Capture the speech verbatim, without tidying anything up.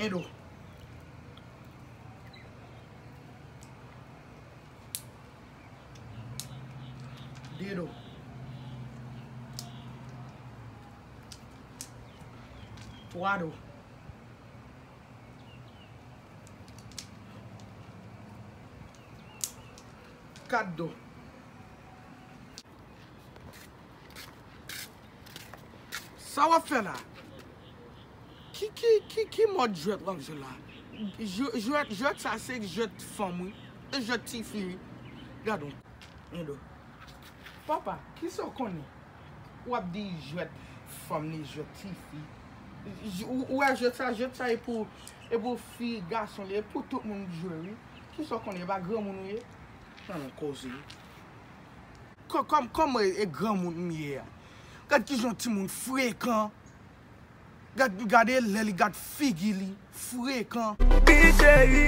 En do. De do. Twa do. Kat do. Sa w ap fè la? Ki, ki, ki, ki mòd jwèt w ap jwe la? Jwèt, jwèt sa se jwèt fanm, wi. E jwèt tifi, wi. Gad on. Endo. Papa, kisa w konnen? W ap di jwèt fanm ni jwèt tifi. Ou wè jwèt sa, jwèt sa e pou, e pou fi, gason li, e pou tout moun jwe, wi. Kisa w konnen? E pa granmoun ou ye? Nan, nan, koze. Kò-, kòm, kòman e, e granmoun m ye a? Gad kijan timoun frekan. Gad, gade lè li, gad figi li. Frekan. Wi, cheri,